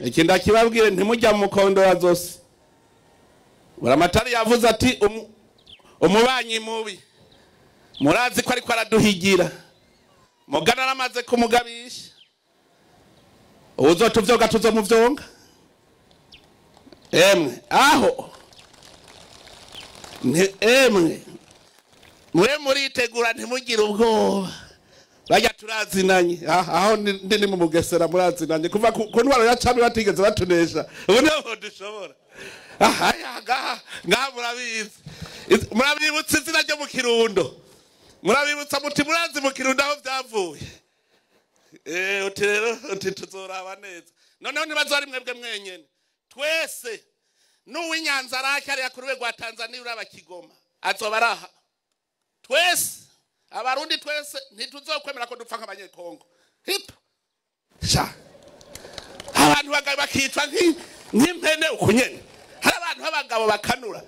Iki ndakibabwire, ntimujya mu mukondora zose. Buramatari yavuze ati umubanyi mubi murazi ko ariko araduhigira, mugana aramaze kumugabisha, uzotuvyoga tuzomuvyonga. Emwe aho emwe mwe muritegura, ntimugire ubwoba, bajya turazinanye. Aho ndi ni mu Mugesera, murazinanye kuva ku ntwaro ya cami batigeze batunesha, ubu niho dushobora. Aha ngaha ngaha murabizi, murabibutsa izina ryo mu Kirundo, murabibutsa muti murazi mu Kirundo aho byavuye. Uti rero uti tuzoraba neza. Noneho ntibazori mwebwe mwenyene, twese n'uw'Inyanza rake ariya ku rwego rwa Tanzania uraba Kigoma azoba araha. Twese Abarundi twese ntituzokwemera ko dupfa nk'Abanyekongo. Hipo sha abantu bakicwa nk'impene uku nyene. Hari abantu b'abagabo bakanura.